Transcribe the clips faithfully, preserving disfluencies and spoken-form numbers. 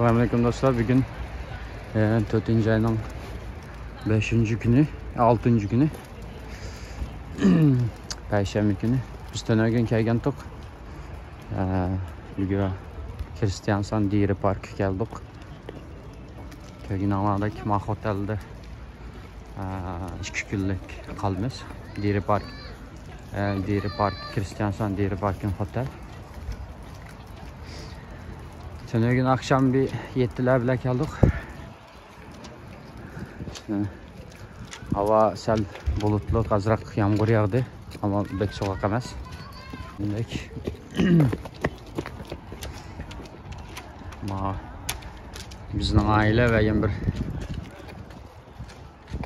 ئەسسالامۇئەلەيكۇم دوستلار، بۈگۈن، ئە، تۆتىنچى ئاينىڭ بەشىنچى كۈنى، ئالتىنچى كۈنى، پەيشەنبە كۈنى. بىز تۈنۈگۈن كەلگەنتۇق. ئە، بۈگۈن كرىستىيانسان دېرى پاركقا كەلدۇق. كۆرگىنىڭلاردەك ما خوتەلدە ئىككى كۈنلۈك قالىمىز. دېرى پارك، دېرى پارك، كرىستىانسان دېرى پاركىن خوتەل. تۈنۈگۈن ئاخشام بىر يەتتىلەر بىلەن كەلدۇق. ھاۋا سەل بۇلۇتلۇق، ئازراق يامغۇر ياغدى، ئەمما بەك سوغۇق ئەمەس. دېمەك، ما بىزنىڭ ئائىلە ۋە يەنە بىر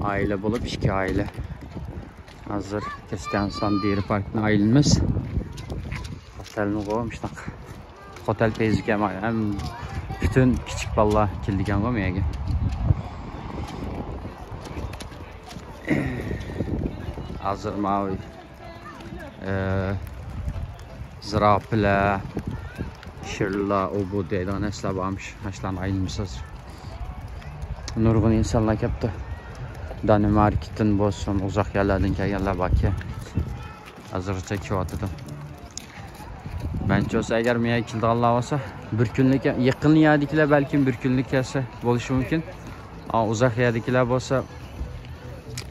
ئائىلە بولۇپ، ئىككى ئائىلە. ھازىر كرىستىانسان دېرى پاركنى ئايلىنىمىز. خوتەلنىغۇ مۇشۇنداق. خوتەل پەيزى كەم، ھەم پۈتۈن كىچىك بالىلار كېلىدىكەنغۇ مۇ يەرگە. ھازىر ماۋۇ ئە، زىراپىلەر، شىرلار، ئۇ بۇ دەيدىغان نەرسىلەر بارمىش. ئاشۇلارنى ئايلىنىمىز ھازىر. نۇرغۇن ئىنسانلار كەپتۇ. دانىماركىدىن بولسۇن، ئۇزاق يەرلەردىن كەلگەنلەر باركەن. ھازىرغىچە كېلىۋاتىدۇ. مەنچە بولسا، ئەگەر مېيەگە كېلىدىغانلار بولسا، بىر كۈنلۈك، يېقىن يەردىكىلەر بەلكىم بىر كۈنلۈك كەلسە بولۇشى مۇمكىن. ئا، ئۇزاق يەردىكىلەر بولسا،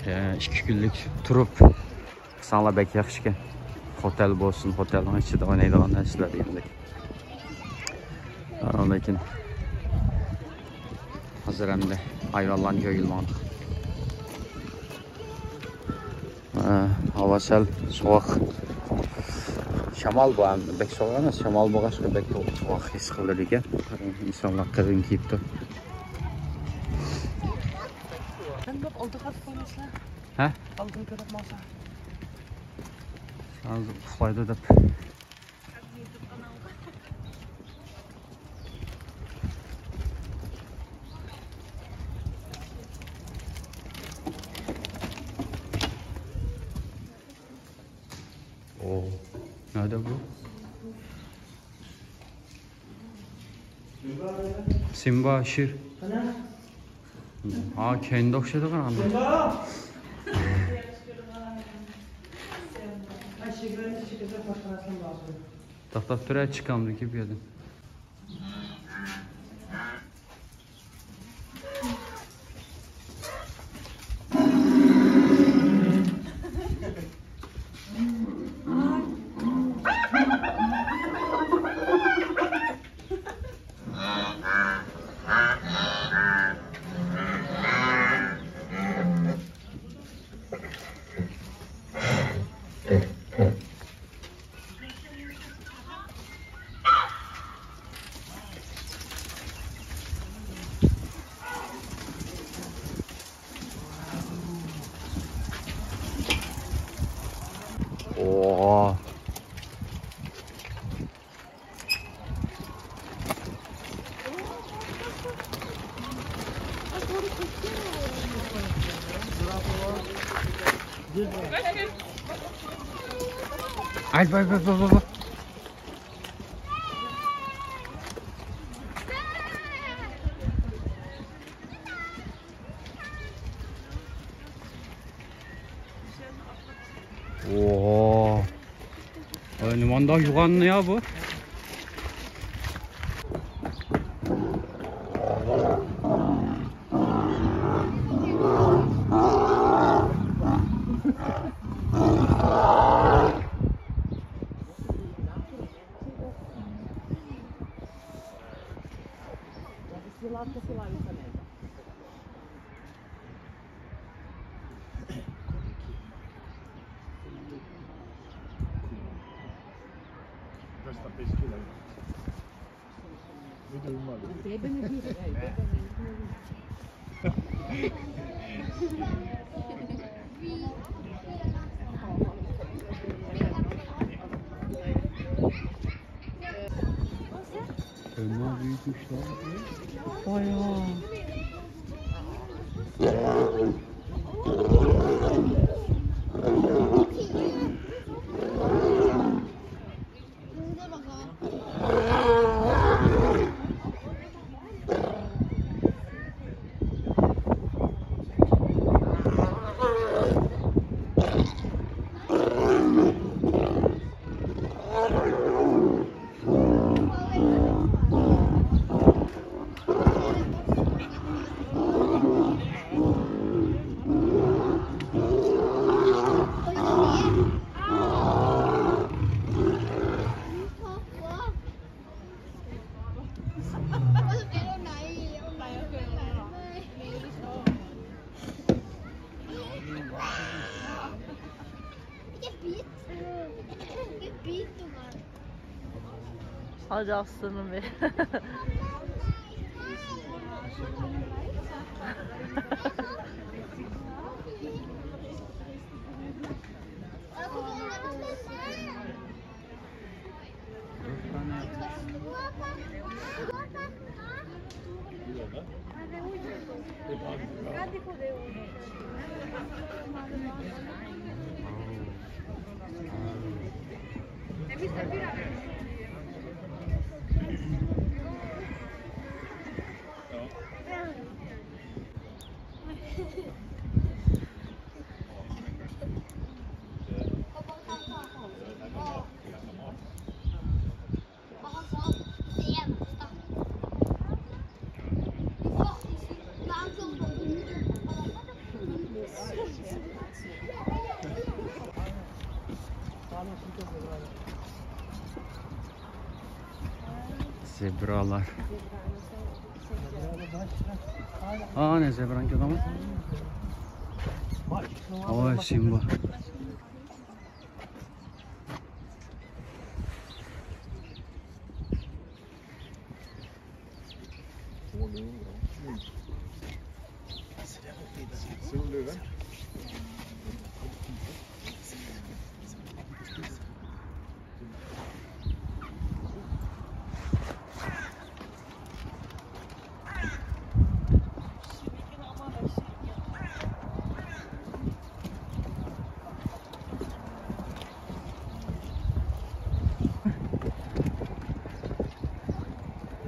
ئە، ئىككى كۈنلۈك تۇرۇپ، قىلساڭلار بەك ياخشىكەن. خوتەل بولسۇن، خوتەلنىڭ ئىچىدە ئوينايدىغان نەرسىلەر دېگەندەك. لېكىن ھازىر ئەمدى ھايۋانلارنى كۆرگىلى ماڭدۇق. ھاۋا سەل سوغۇق. شامال بار، ئەمدى بەك سوغۇق ئەمەس، شامال بولغاچقا بەك سوغۇق ھېس قىلىدىكەن. ئىنسانلار قېلىن كىيىپتۇ. ھە؟ ھازىر ئۇخلايدۇ دەپ. ئو، نەدە بۇ؟ سىمبا، شىر. ھا، كەينىدە ئوخشايدۇ قاراڭدا. توختاپ تۇر، چىقامدۇ بۇ يەردىن. ئوھا. ئاي، ۋاي، ۋاي، ۋاي، ۋاي. ئوھو. ئاي، نېمانداق يوغان يا بۇ؟ Fena büyükmüş lan. Bayağı. Hadi aslanım be. Zebralar. Aa, ne zebran ki adamı? Oy, Simba.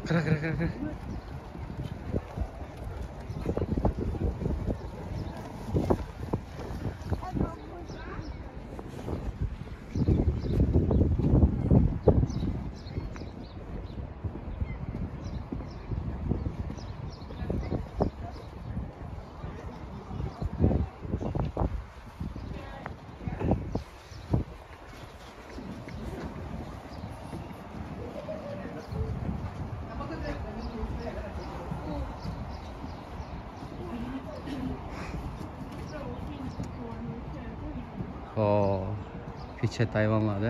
Qara, qara, qara, qara. خو، پېچەت ھايۋانلار،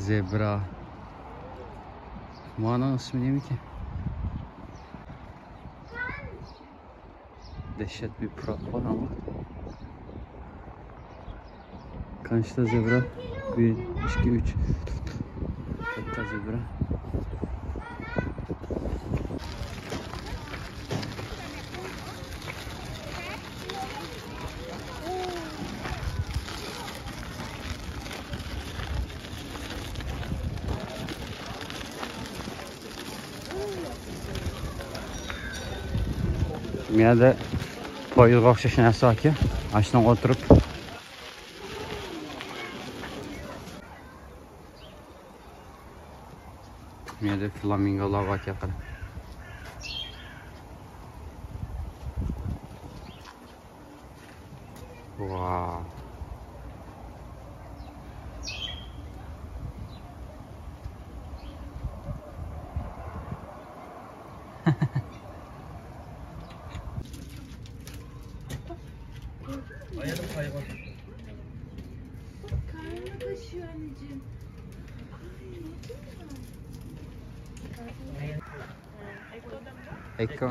زېبرا. مانىڭ ئىسمى نېمىكىن؟ دەھشەت بىر پۇراق بار ئەمما. قانچىلا زېبرا؟ بىر، ئىككى، ئۈچ، تۆتتە زېبرا. بۇ يەردە پويىزغا ئوخشاش نەرسە باركەن. ئاشۇنىڭغا ئولتۇرۇپ. بۇ يەردە فلامىنگولار باركەن، قارا. ۋاۋ. Ekko.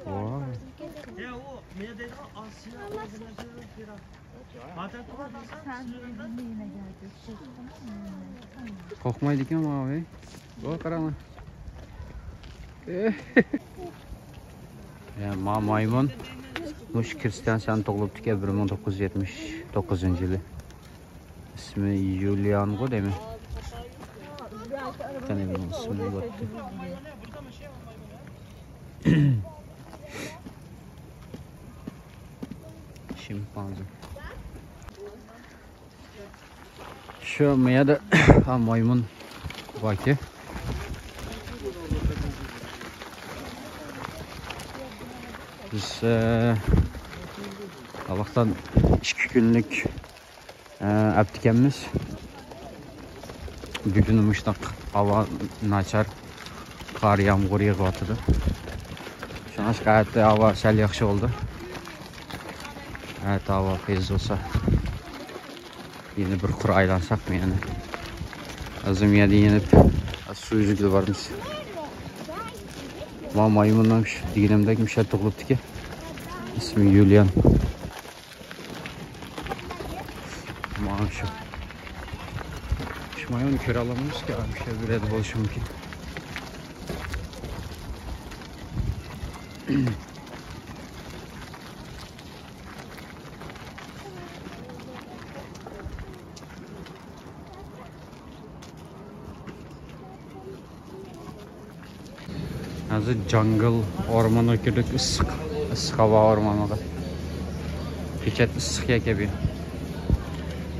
Wow. قورقمايدىكەن ماۋى. بۇ قاراڭلار. يا، ما مايمۇن. مۇشۇ كىرىستىيان سەن تۇغۇلۇپتىكەن، بىر مىڭ توققۇز يۈز يەتمىش توققۇزىنچى يىلى. ئىسمى يۇليانغۇ دەيمەن. تەنە بۇنىڭ ئىسمىنى يوتتى. شىمپانزې. شۇ مۇ يەردە ھا، مايمۇن باركى. بىز، ئە، ھاۋاقتان ئىككى كۈنلۈك، ئە، ئەپتىكەنمىز. بۈگۈن مۇشۇنداق ھاۋا ناچار، قار، يامغۇر يېغىۋاتىدۇ. شۇڭلاشقا ئەتە ھاۋا سەل ياخشى بولدى. ھە، تاۋا پەيز بولسا. يەنە بىر قۇر ئايلانساقمۇ يەنە؟ ئازدىن يەنە يېنىپ، سۇ يۈزىگە بارىمىز. ما مايمۇننىڭ شۇ دېگىنىمدەك مۇشۇ يەردە تۇغۇلۇپتىكەن. ئىسمى يۇليان. مانا شۇ. شۇ مايمۇننى كۆرەلمەيمىزكى، شۇ يەردە بولۇشى مۇمكىن. ھازىر جاڭگىل ئورمانغا كىردۇق، ئىسسىق، ئىسسىق ھاۋا ئورمانلىقى. كېچە ئىسسىق يەكە بۇ.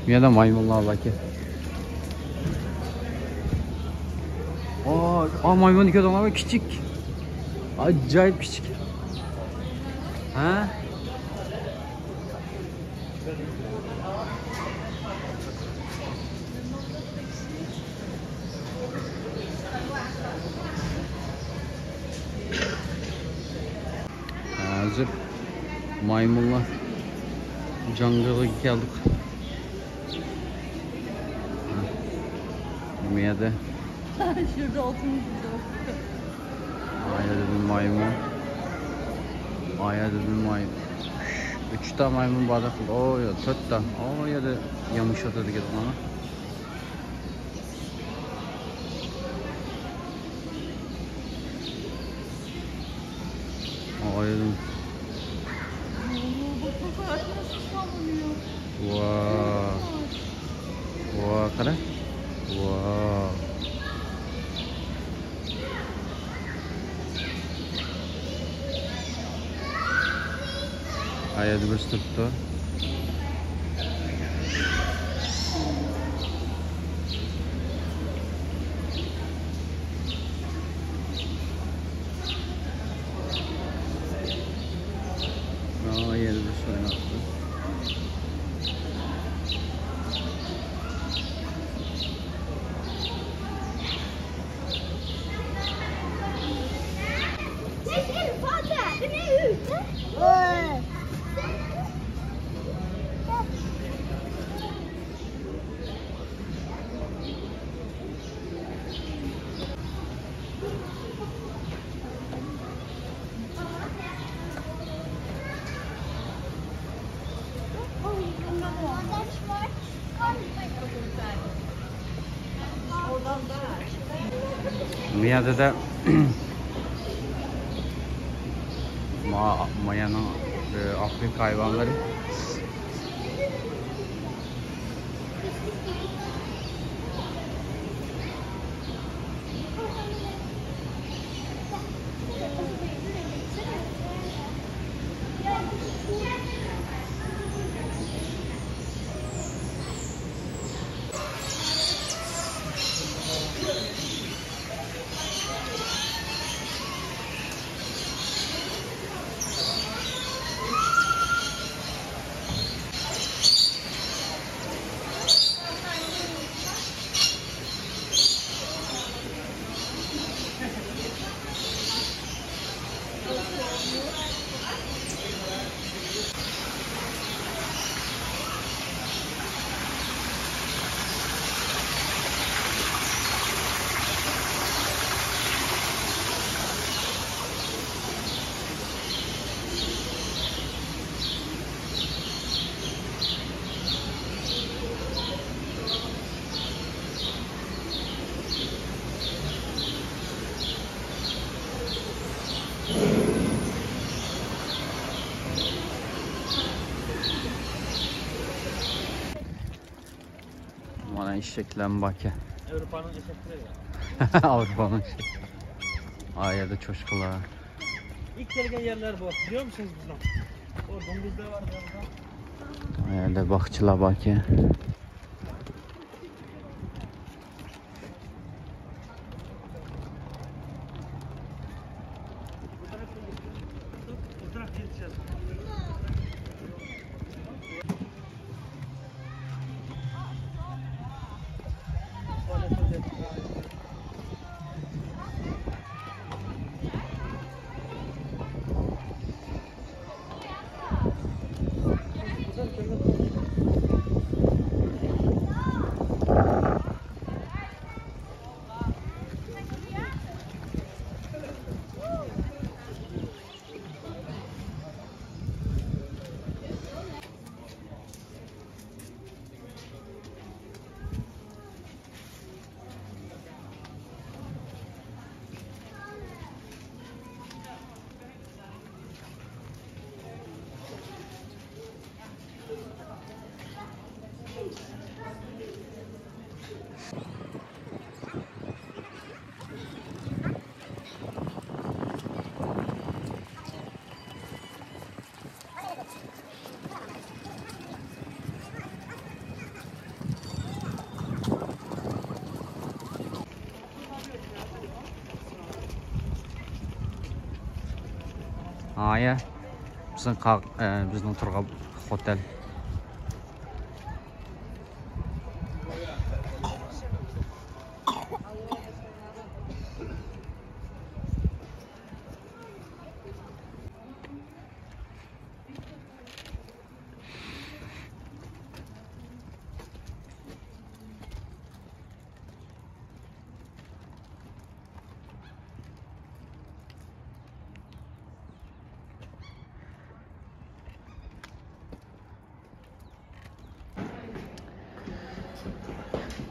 بۇ يەردە مايمۇنلار باركەن. ئا، ئا، مايمۇننى كۆردۈڭلارمۇ؟ كىچىك. ئاجايىپ كىچىك. ھە؟ ھازىر مايمۇنلار جاڭگىلغا كەلدۇق. بۇ يەردە. شۇردا ئولتۇرمىدى. ئايەدە بىر مايمۇن. ئايەدە بىر مايمۇن. ئۈچتا مايمۇن باردەك قىلدى. ئو، يا، تۆتتا. ئو، يەردە يامىشىۋاتىدىكەن. ئايدىم. Bak, bak, bak, nasıl sallanıyor. ۋاھ. ۋاھ، قارا. ۋاھ. ئايەدە بىرسى تۇرۇپتۇ. ئا، يەنە بىر سويناپتۇ. بۇ يەردە ما-، مايانىڭ، ئە، ئافرىقا ھايۋانلىرى. مانا ئېشەكلەرمۇ باركەن. ئاۋروپانىڭ ئېشەكلىرى. ئاۋروپانىڭ ئېشەكلىرى. ئا يەردە چوشقىلار. İlk gelgen yerler bu. Biliyor musunuz bunlar? O domuzlar var orada. ئا يەردە باقچىلار باركەن. ھايە، بىزنىڭ قاق-، ئە، بىزنىڭ تۇرغان خوتەل.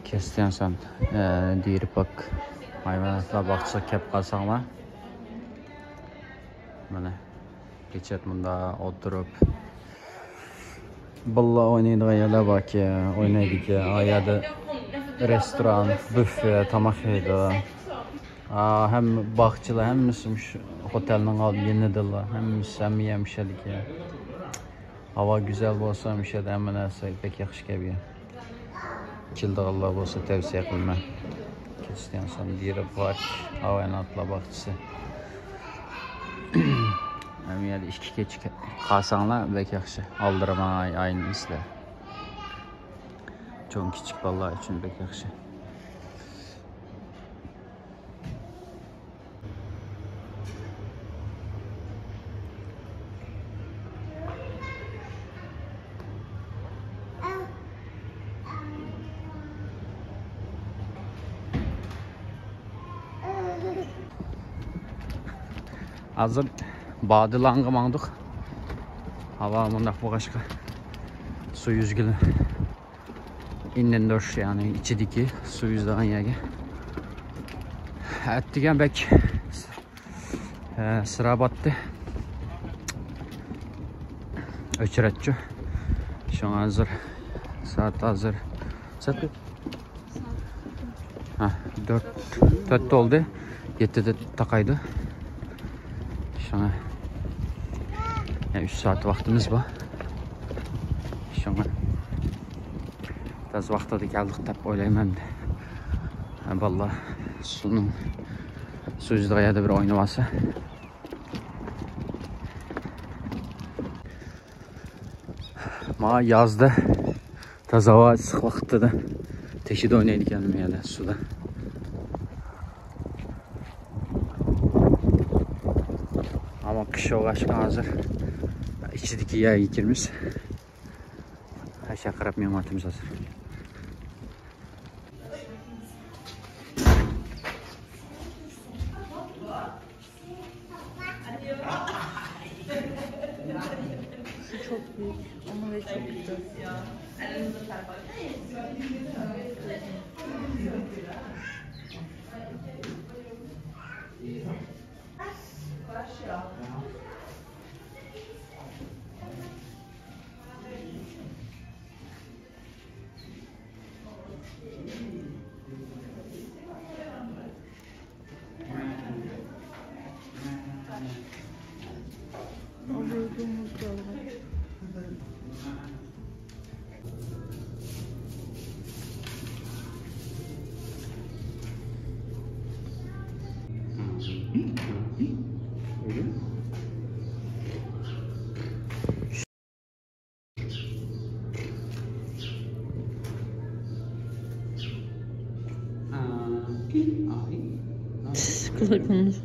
كرىستىيانسان، ئە، دىيرى پاك ھايۋاناتلار باغچىسىغا كەپ قالساڭلار، مانا، كېچە مۇندا ئولتۇرۇپ، بالىلار ئوينايدىغان يەرلەر باركەن، ئوينايدىكەن. ئا يەردە رېستوران، بۈففې، تاماق يەيدۇ. ئا، ھەممە باغچىلار، ھەممىسى مۇشۇ خوتەلنىڭ ئالدى، يېنىدىلا، ھەممىسى، ھەممە يەر مۇشۇ يەردىكەن. ھاۋا گۈزەل بولسا، مۇشۇ يەردە ھەممە نەرسە بەك ياخشى كەلگەن. كېلىدىغانلار بولسا تەۋسىيە قىلىمەن. كرىستىيانسان دىيرى پارك، ھايۋاناتلار باغچىسى. ھەممە يەردە ئىككى كېچە قالساڭلار بەك ياخشى. ئالدىرىماي ئايلىنىسىلەر. چوڭ كىچىك بالىلار ئۈچۈن بەك ياخشى. ھازىر بادىلانغا ماڭدۇق. ھاۋا مۇنداق بولغاچقا، سۇ يۈزگىلى. ئىننىندوش، يەنى ئىچىدىكى سۇ يۈزىدىغان يەرگە. ئەتىگەن بەك، ئە، سىرا باتتى. ئۆچرەتچۇ. شۇڭا ھازىر، سائەت ھازىر. سائەت ھە، تۆت، تۆت بولدى. يەتتىدە تاقايدۇ. شۇڭا، يەنە ئۈچ سائەت ۋاقتىمىز بار. شۇڭا تاز ۋاقتىدا كەلدۇق دەپ ئويلايمەن. ھە، بالىلار سۇنىڭ، سۇ يۈزىدىغان يەردە بىر ئويناۋالسا. ما يازدا تازا ھاۋا ئىسسىق ۋاقتىدا تېشىدا ئوينايدىكەن يەنە سۇدا. ئەمما قىش بولغاچقا ھازىر ئىچىدىكى يەرگە كىرىمىز. ئاشۇ قاراپ مېڭىۋاتىمىز ھازىر. Şu çok büyük. Onu ve çok güzel. Siz kulaklarınız.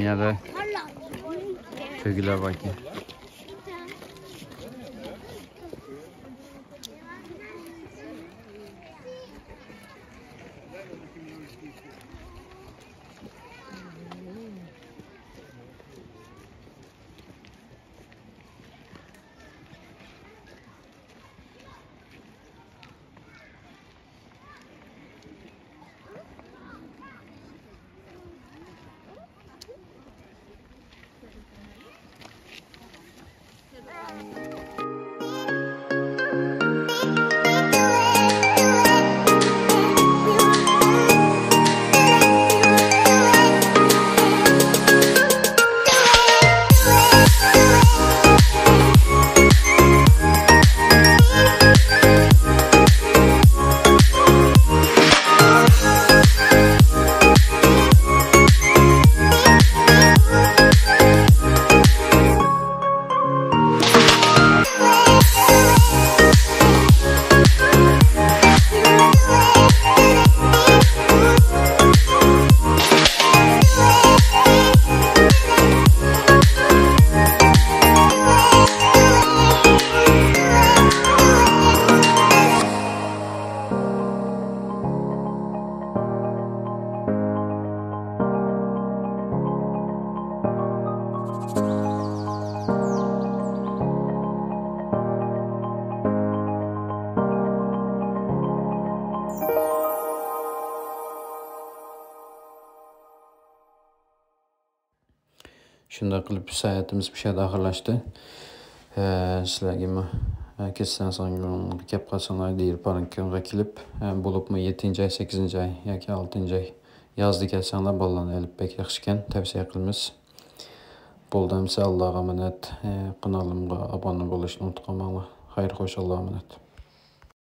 يەردە تۆگىلەر باركەن. شۇنداق قىلىپ ساياھىتىمىز بۇ يەردە ئاخىرلاشتى. ئە، سىلەرگىمۇ، ئە، كەتسەڭ ساڭا كەپ قالساڭلار دېيىر پارنىكىغا كېلىپ، ئە، بولۇپمۇ يەتتىنچى ئاي، سەككىزىنچى ئاي ياكى ئالتىنچى ئاي يازدا كەلسەڭلار بالىلارنى ئېلىپ بەك ياخشىكەن، تەۋسىيە قىلىمىز. بولدى ئەمسە ئاللاغا ئامانەت. ئە، قانىلىمغا ئابۇنە بولۇشنى ئۇنتۇپ قالماڭلار. خەير خوش، ئاللاغا ئامانەت.